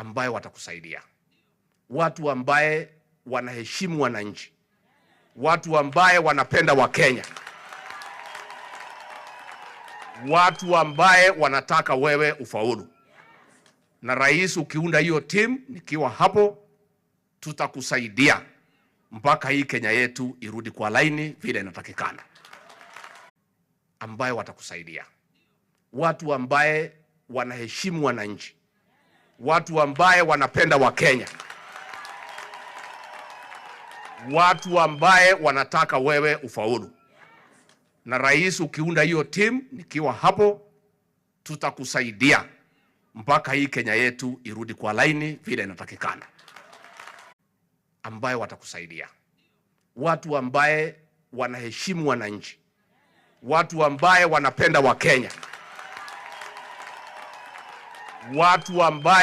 ambayo watakusaidia, watu ambaye wanaheshimu wananchi, watu ambaye wanapenda Wakenya, watu ambaye wanataka wewe ufaulu. Na rais, ukiunda hiyo timu, nikiwa hapo, tutakusaidia mpaka hii Kenya yetu irudi kwa laini vile inatakikana, ambaye watakusaidia, watu ambaye wanaheshimu wananchi, watu ambaye wanapenda Wakenya, watu ambaye wanataka wewe ufaulu. Na rais, ukiunda hiyo timu, nikiwa hapo, tutakusaidia mpaka hii Kenya yetu irudi kwa laini vile inatakikana, ambaye watakusaidia, watu ambaye wanaheshimu wananchi, watu ambaye wanapenda Wakenya, watu ambaye